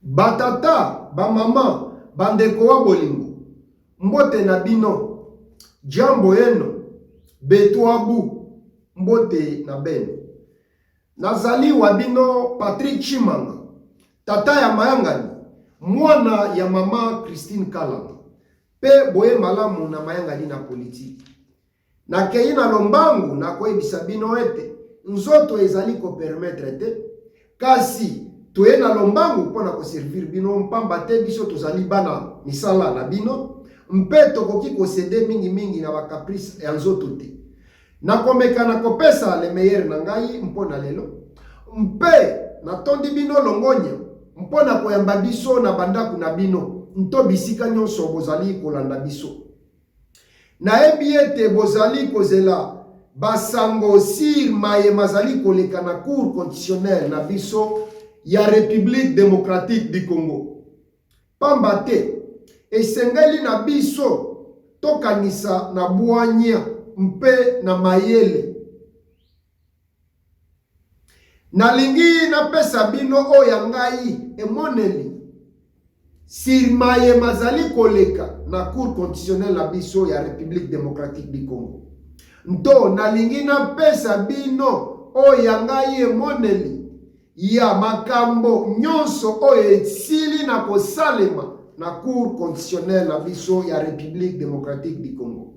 Batata, bamama, bandeko wa bolingo, mbote na bino, jambo yeno, betuabu, mbote na beno. Nazali wa bino Patrick Tshimanga, tata ya mayangani, mwana ya mama Christine Kalanga, pe boye malamu na mayangani na politiki. Nakeyi na lombangu nakoyebisa bino ete nzoto ezali ko permettre te, kasi toye na lombangu mpo na ko servir bino, mpamba te biso tozali bana misala na bino mpe tokoki ko ceder mingi mingi na ba caprices ya nzoto te. Nakomeka na kopesa le meilleur na ngai mpo na lelo, mpe natondi bino longonya mpo na koyamba biso na bandako na bino nto bisika nyonso bozali kolanda biso. Nayebi ete bozali kozela ba sango sur maye mazali koleka na Cour constitutionnelle na biso ya Republique democratique du Congo. Pamba te, esengeli na biso tokanisa na bwanya mpe na mayele. Nalingi napesa bino oyo ya ngai emoneli sur maye mazali koleka na Cour constitutionnelle na biso ya Republique democratique du Congo. Nto nalingi napesa bino oyo ya ngai emoneli ya makambo nyonso oyo esili na kosalema na Cour constitutionnelle na biso ya Republique democratique du Congo.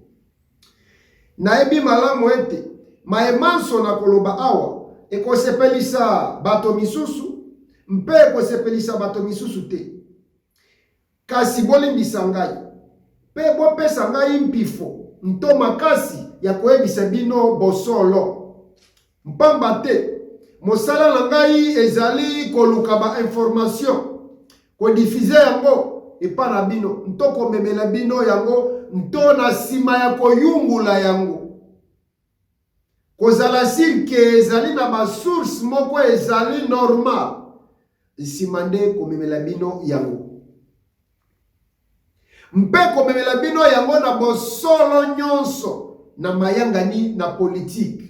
Nayebi malamu ete maye manso nakoloba awa ekosepelisa bato misusu mpe ekosepelisa bato misusu te. Kasi bolimbisa ngai mpe bopesa ngai mpifo nto makasi ya koyebisa bino bosolo. Mpamba te mosala na ngai ezali koluka ba information, ko diffuser yango epa na bino nto komemela bino yango nto na sima ya koyungula yango kozala sur que ezali na ba source moko ezali normal nsima nde komemela bino yango mpe komemela bino yango na bosolo nyonso na mayangani na politike.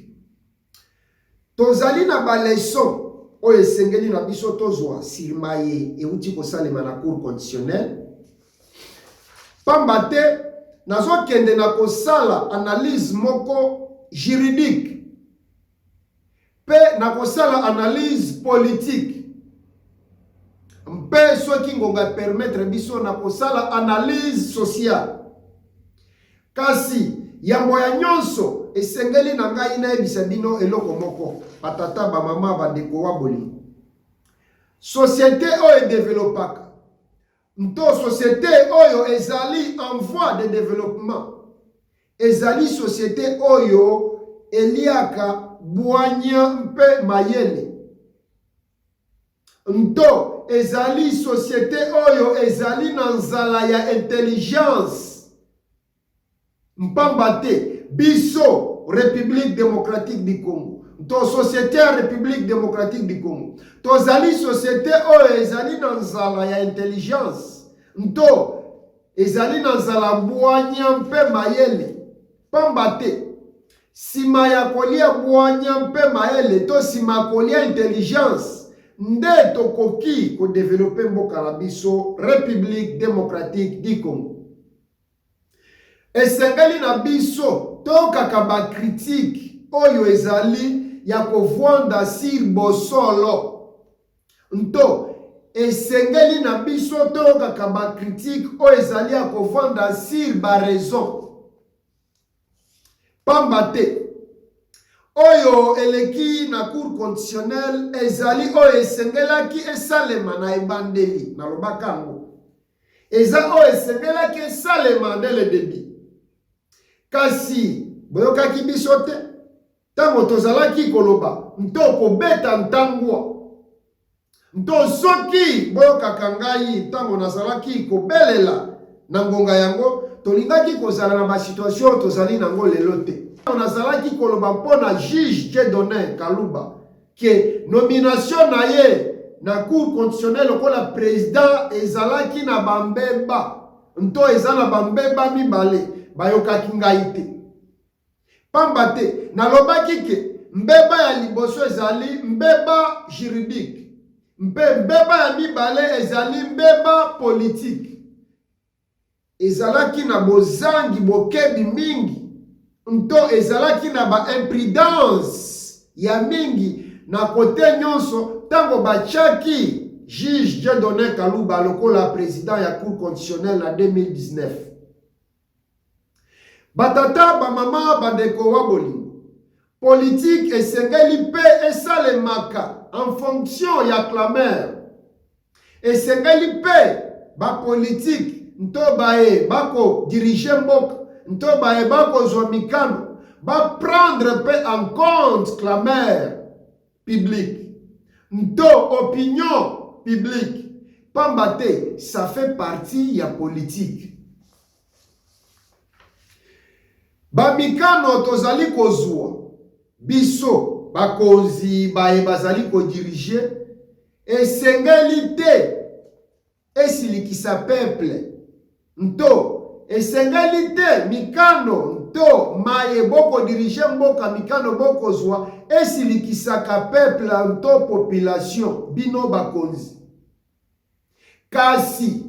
Tozali na ba leçon oyo esengeli na biso tozwa sur maye euti kosalema na Cour constitutionnelle, pamba te nazokende na kosala analyse moko juridique mpe nakosala analyse politique mpe soki ngonga epermettre biso nakosala analyse sociale. Kasi yambo ya nyonso esengeli na ngai nayebisa bino eloko moko, batata, bamama, bandeko wa bolingo. Societe oyo edevelopaka nto societe oyo ezali en voie de developpement ezali societe oyo eliaka bwanya mpe mayele nto ezali societe oyo ezali na nzala ya intelligence. Mpamba te biso Republique democratique du Congo to societe ya Republique democratique du Congo tozali societe oyo ezali na nzala ya intelligence nto ezali na nzala bwanya mpe mayele. Pamba te sima ya kolia bwanya mpe mayele to sima ya kolia intelligence nde tokoki ko developper mboka na biso Republique democratique du Congo. Esengeli na biso toyokaka ba critiques oyo ezali ya kovuanda sur bosolo. Nto esengeli na biso toyokaka ba critiques oyo ezali ya kovanda sur ba raisons. Pamba te oyo eleki na cour constitutionnelle ezali oyo esengelaki esalema na ebandeli, nalobaka yango. Eza oyo esengelaki esalema dès le debut. Kasi boyokaki biso te ntango tozalaki koloba nto kobeta ntangwa. Nto soki boyokaka ngai ntango nazalaki kobelela na ngonga yango, tolingaki kozala na ba situation oyo tozali nango lelo te. Ntango nazalaki koloba mpo na juge Dieudonne Kaluba que nomination na ye na cour constitutionnelle lokola president ezalaki na ba mbeba nto eza na ba mbeba mibale, bayokaki ngai te. Pamba te, nalobaki ke mbeba ya liboso ezali mbeba juridique mpe mbeba ya mibale ezali mbeba politique. Ezalaki na bozangi bokebi mingi nto ezalaki na ba imprudence ya mingi na kote nyonso ntango batiaki juge Dieudonne Kaluba lokola president ya Cour constitutionnelle na 2019. Batata, bamama, bandeko wa bolingo, politike esengeli mpe esalemaka en fonction ya clameur. Esengeli mpe bapolitike nto baye bako diriger mboka nto baye bakozwa mikano ba prendre mpe en compte clameur publique nto opinion publique pamba te ça fait partie ya politique. Ba mikano tozali kozua biso bakonzi baye bazali ko diriger esengeli te esilikisa peuple nto esengeli te mikano nto maye boko diriger mboka mikano bokozua esilikisaka peuple nto population bino bakonzi. Kasi,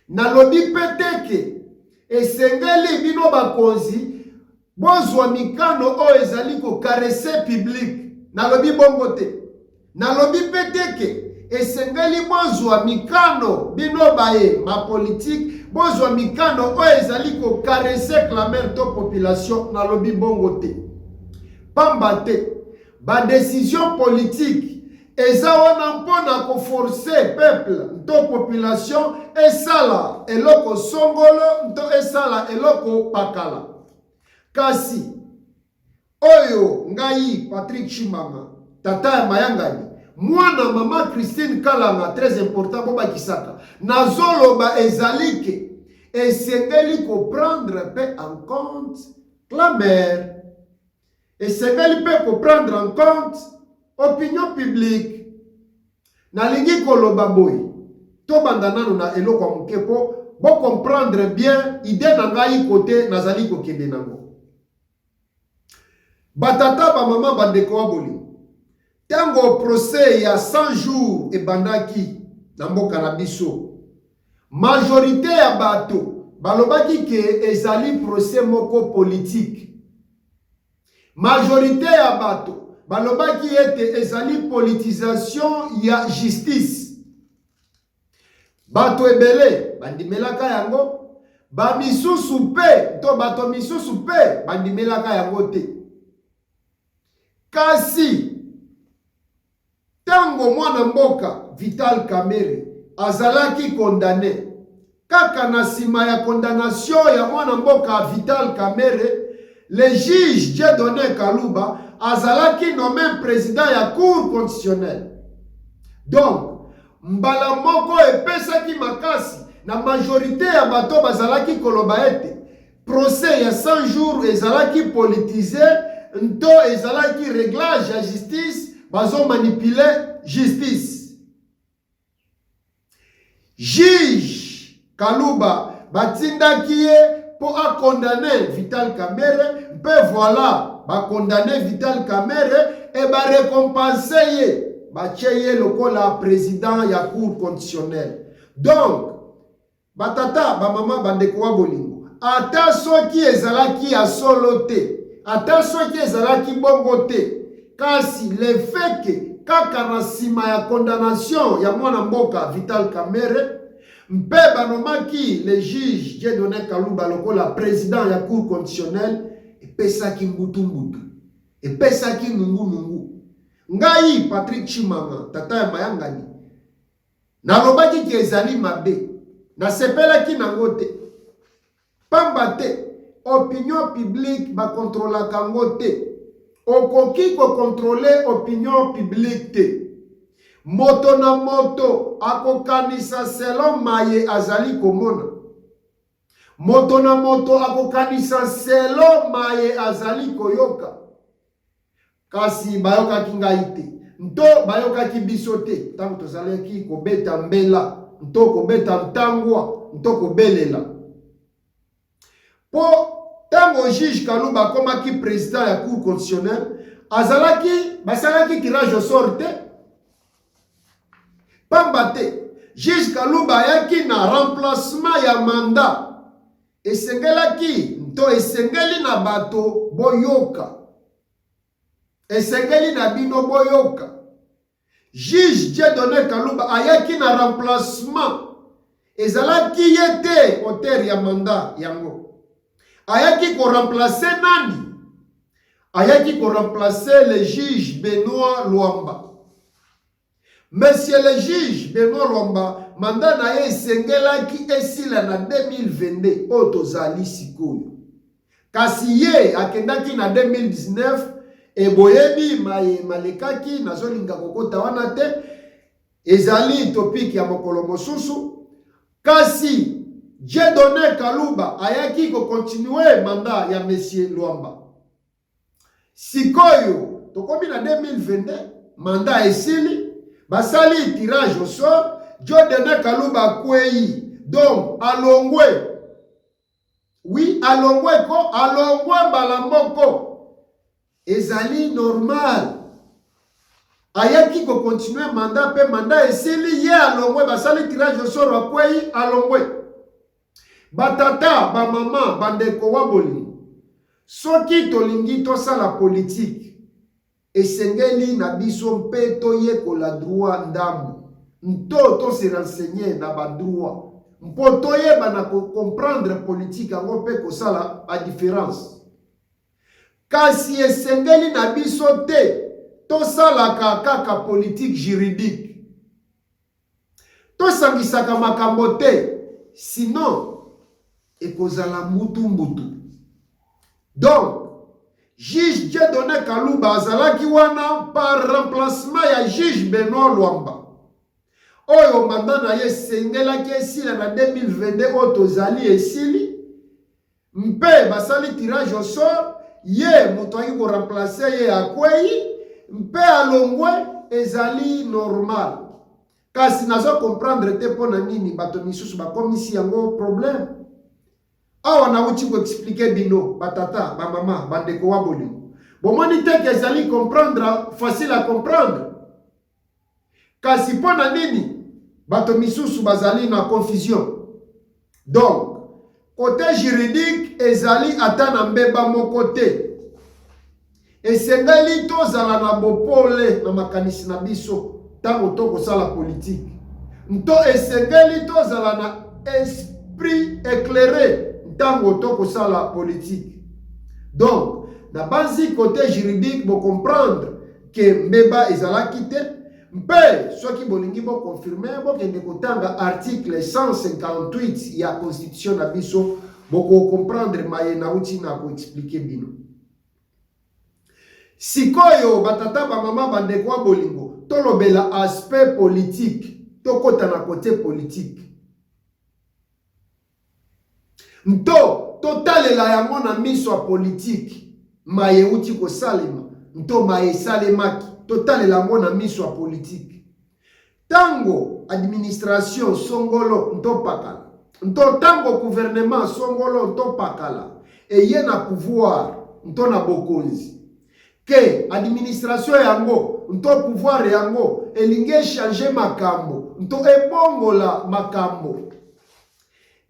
nalobi mpe te ke esengeli bino bakonzi bozwa mikano oyo ezali ko caresser public. Nalobi bongo te. Nalobi mpe te ke esengeli bozwa mikano bino baye ma politique bozwa mikano oyo ezali ko caresser clameur to population. Nalobi bongo te. Pamba te ba decisions politiques eza wana mpo na ko forcer peuple nto population esala eloko songolo nto esala eloko pakala. Kasi oyo ngai Patrick Tshimanga, tata ya mayangani, mwana mama Christine Kalanga, très important bobakisaka, nazoloba ezali ke esengeli ko prendre mpe en compte clameur. Esengeli mpe ko prendre en compte opinion publique. Nalingi koloba boye, tobanda nanu na eloko ya moke mpo bo comprendre bien idee na ngai cote nazali kokende nango. Ba tata, ba mama, ba ndeko wa bolingo, tango procès ya 100 jours ebandaki na mboka na biso, majorite ya bato balobaki ke ezali procès moko politique. Majorite ya bato balobaki ete ezali politisation ya justice. Bato ebele bandimelaka yango, ba misusu mpe to bato misusu mpe bandimelaka yango te. Kasi Tango mwana mboka Vital Kamerhe azalaki condamne, kaka na sima ya condamnation ya mwana mboka Vital Kamerhe, le juge Dieudonne Kaluba azalaki nomme president ya cour constitutionnelle. Donc, mbala moko epesaki makasi na majorite ya bato bazalaki koloba ete Procès ya 100 jours ezalaki politise nto ezalaki reglage ya justice, bazo manipuler justice. Juge Kaluba batindaki ye mpo a condamner Vital Kamerhe mpe voilà ba condamner Vital Kamerhe et ba recompenser ye, batie ye lokola president ya cour constitutionnelle. Donc Ba tata, ba mama, ba ndeko wa bolingo, ata soki ezalaki ya solo te, ata soki ezalaki bongo te, kasi le fait que kaka na sima ya condamnation ya mwana mboka Vital Kamerhe mpe banomaki le juge Dieudonne Kaluba lokola president ya cour constitutionnelle, epesaki mbutu mbutu, epesaki nungu nungu. Ngai Patrick Tshimanga, tata ya mayangani, Nalobaki ke ezali mabe. Nasepelaki nango te. Pamba te, opinion publique ba controlaka yango te. Okoki ko controler opinion publique te. Moto na moto akokanisa selon maye azali komona. Moto na moto akokanisa selon maye azali koyoka. Kasi bayokaki ngai te, nto bayokaki biso te ntango tozalaki kobeta mbela, nto kobeta ntangwa, nto kobelela. Mpo ntango juge Kaluba akomaki president ya cour constitutionnelle, azalaki basalaki tirage au sort te, pamba te juge Kaluba ayaki na remplacement ya mandat. Esengelaki nto esengeli na bato boyoka, esengeli na bino boyoka. Juge Dieudonne Kaluba ayaki na remplacement, ezalaki ye te auteur ya mandat yango. Ayaki ko remplacer nani? Ayaki ko remplacer le juge Benoit Lwamba. Monsieur le juge Benoit Lwamba, mandat na ye esengelaki esila na 2022 oyo tozali sikoyo. Kasi ye akendaki na 2019 e boyebi maye malekaki, nazolinga kokota wana te, ezali topic ya mokolo mosusu. Kasi Dieudonne Kaluba ayaki ko continuer mandat ya Monsieur Lwamba. Sikoyo tokomi na 2022, mandat esili, basali tirage au sort, Dieudonne Kaluba akweyi, donc alongwe. Oui, alongwe ko, alongwe mbala moko. Ezali normal. Ayaki ko continuer mandat pe mandat esili, ye alongwe, basali tirage au sort, akweyi, alongwe. Ba tata, ba mama, ba ndeko wa bolingo, soki tolingi tosala politique, esengeli na biso mpe toyekola droit ndambu nto to se renseigner na ba droit mpo toyeba na ko comprendre politique yango mpe kosala ba difference. Kasi esengeli na biso te tosalaka kaka politique juridique. Tosangisaka makambo te sinon ekozala mbutu mbutu. Donc juge Dieudonne Kaluba azalaki wana par remplacement ya juge Benoit Lwamba oyo mandat na ye esengelaki esila na 2022 oyo tozali esili mpe basali tirage au sort, ye moto ayaki ko remplacer ye akweyi mpe alongwe, ezali normal. Kasi nazo comprendre te mpo na nini bato misusu bakomisi yango problème. Awa nawuti ko expliquer bino ba tata, ba mama, ba ndeko wa bolingo. Bomoni te que ezali comprendre facile à comprendre? Kasi mpo na nini bato misusu bazali na confusion? Donc, cote juridique ezali ata na mbeba moko te. Esengeli tozala na bopole na makanisi na biso ntango tokosala politike. Nto esengeli tozala na esprit éclairé ntango tokosala politike. Donc, nabanzi cote juridique bo comprendre que mbeba ezalaki te mpe soki bolingi bo confirmer bokende kotanga article 158 ya constitution na biso boko comprendre maye nauti na ko expliquer bino. Sikoyo batata bamama bandeko ya bolingo tolobela aspect politique, tokota na cote politique. Nto totalela yango na miso ya politiki, maye euti kosalema nto maye esalemaki, totalela yango na miso ya politiki. Tango administration songolo nto pakala, nto tango gouvernement songolo nto pakala eye na pouvoir nto na bokonzi, ke administration yango nto pouvoir yango elingi echanger makambo nto ebongola makambo,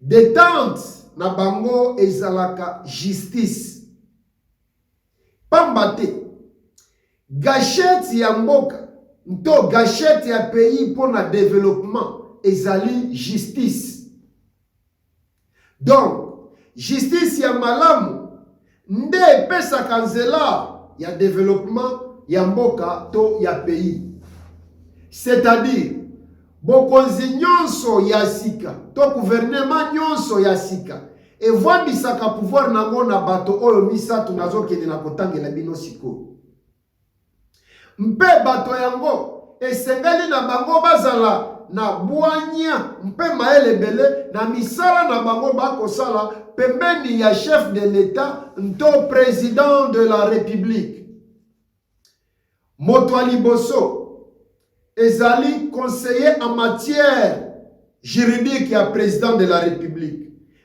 Detente na bango ezalaka justice. Pamba te gachette ya mboka nto gachette ya pays mpo na developpement ezali justice. Donc justice ya malamu nde epesaka nzela ya developpement ya mboka to ya pays. C'est-à-dire bokonzi nyonso ya sika to gouvernement nyonso ya sika evandisaka pouvoir nango na bato oyo misato nazokende na kotangela bino sikoyo. Mpe bato yango esengeli na bango bazala na bwanya mpe mayele ebele na misala na bango bakosala pembeni ya chef de l'Etat nto president de la Republique. Moto ya liboso ezali conseiller en matière juridique ya president de la Republique.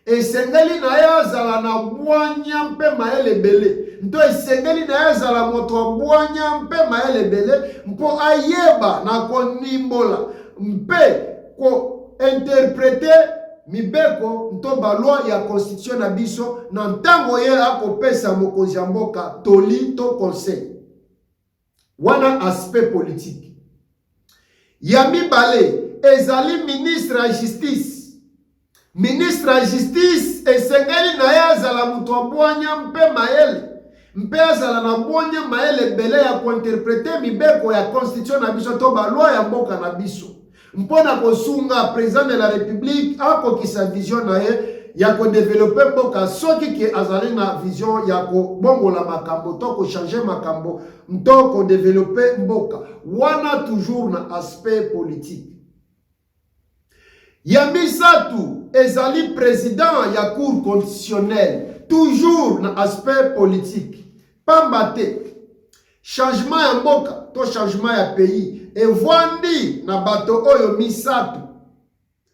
Esengeli na ye azala na bwanya mpe mayele ebele, nto esengeli na ye azala moto ya bwanya mpe mayele ebele mpo ayeba na konimbola mpe ko-interpreter mibeko nto ba loi ya constitution na biso na ntango ye akopesa mokonzi ya mboka toli to conseil. Wana aspect politique. Ya mibale ezali ministre ya justice. Ministre ya justice esengeli na ye azala moto ya bwanya mpe mayele mpe azala na bwanya mayele ebele ya kointerprete mibeko ya constitution na biso to ba loi ya mboka na biso mpo na kosunga president de la republique akokisa vision na ye ya kodevelope mboka soki ke azali na vision ya kobongola makambo to kochange makambo nto kodevelope mboka wana toujours na aspect politique. Ya misato ezali president ya cour constitutionnelle toujours na aspect politique pamba te changement ya mboka to changement ya pays evwandi na bato oyo misato.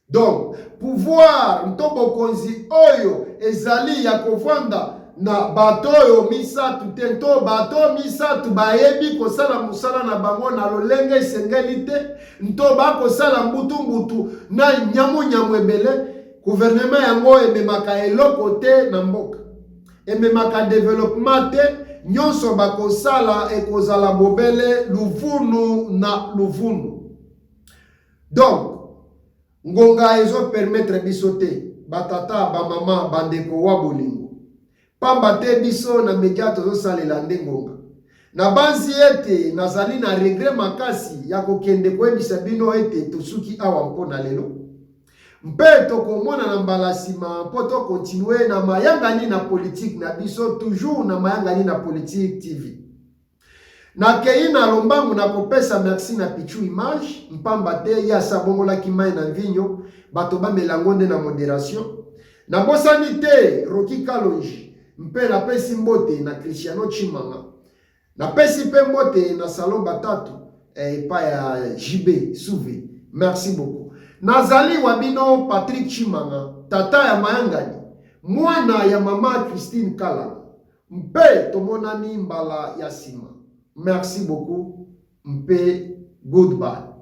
Donc pouvoir nto bokonzi oyo ezali ya kovanda na bato oyo misato te nto bato misato bayebi kosala mosala na bango na lolenge esengeli te nto bakosala mbutu-mbutu na nyamu-nyamu ebele. Gouvernement yango ememaka eloko te na mboka, ememaka development te. Nyonso bakosala ekozala bobele luvunu na luvunu. Donc ngonga ezo permettre biso te, batata, bamama, bandeko wa bolingo, pamba te biso na media tozosalela nde ngonga. Nabanzi ete nazali na regret makasi ya kokende koyebisa bino ete tosuki awa mpo na lelo, mpe tokomonana mbala nsima mpo tokontinue na mayangani na politike na biso, toujours na mayangani na politike TV. Nakei na lombangu na kopesa merci na Pichou Image, mpamba te ye asi abongolaki mai na mvinyo, bato bamela yango nde na moderation. Nabosani te Rocky Kalonji mpe napesi mbote na Cristiano Tshimanga. Napesi mpe mbote na Salon Batatu epai ya JB Souve. Merci beaucoup. Nazali wa bino Patrick Tshimanga, tata ya mayangani, mwana ya mama Christine Kalanga. Mpe tomonani mbala ya sima. Merci beaucoup mpe goodbye.